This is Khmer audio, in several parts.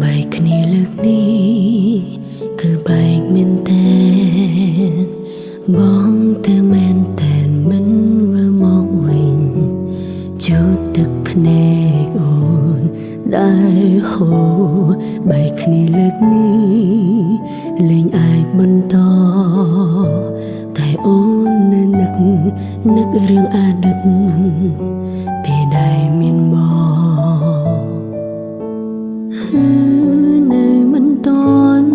បែកគ្នាលើកនេះគឺបែកមែនតែនបងទៅមែនតែនមិនវិលមកវិញជូតទឹកភ្នែកអូនដែលហូរបែកគ្នាលើកនេះលែងអាចបន្តតែអូននៅនឹកនឹករឿងអតីតពេលដែលមានបង នៅមិនតន់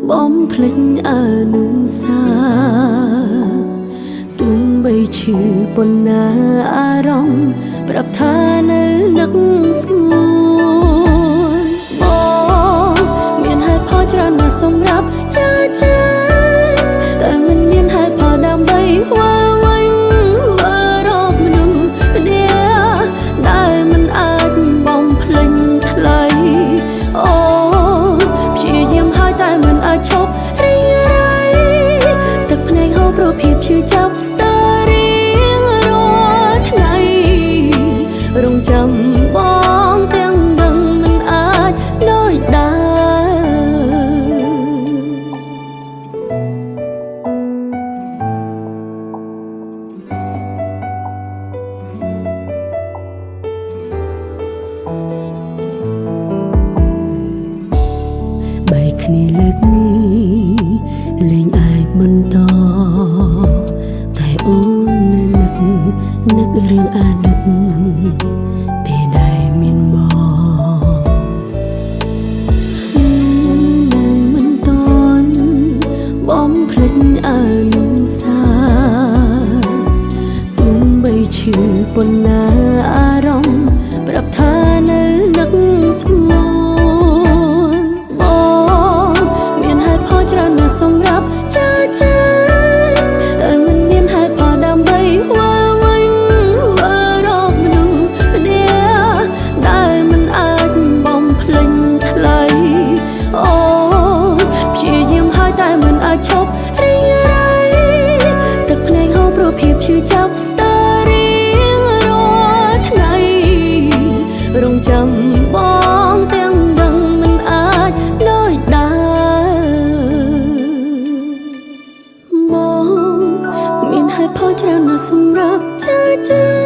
បំភ្លេចអនុសាទោះបីឈឺប៉ុណ្ណាអារម្មណ៍ប្រាប់ថានៅនឹកស្ងួនបងមានហេតុផលច្រើនណាស់សម្រាប់ចាចាតែមិនមានហេតុផលដើម្បីវល់វិញវើរកមនុស្សម្នាក់ដែលមិនអាចបំភ្លេចថ្លៃអូព្យាយាមហើយតែមិនអាចឈប់រីរៃទឹកភ្នែកហូរព្រោះភាពឈឺចាប់ស្ទើររៀងរាល់ថ្ងៃរងចាំបងទាំងដឹងមិនអាចដូចដើម បែកគ្នាលើកនេះលែងអាចបន្តតែអូននៅនឹកនឹករឿងអតីតពេលដែលមានបងនៅមិនតន់បំភ្លេចអនុសាទោះបីឈឺប៉ុណ្ណាអារម្មណ៍ប្រាប់ថានៅនឹកស្ងួនបងមានហេតុផលច្រើនណាស់សម្រាប់ចាចាតែមិនមានហេតុផលដើម្បីវល់វិញវើរកមនុស្សម្នាក់ដែលមិនអាចបំភ្លេចថ្លៃអូព្យាយាមហើយតែមិនអាចឈប់រីរៃទឹកភ្នែកហូរព្រោះភាពឈឺចាប់ស្ទើររៀងរាល់ថ្ងៃរងចាំបងទាំងដឹងមិនអាចដូចដើមបងមានហេតុផលច្រើនណាស់សម្រាប់ចាចា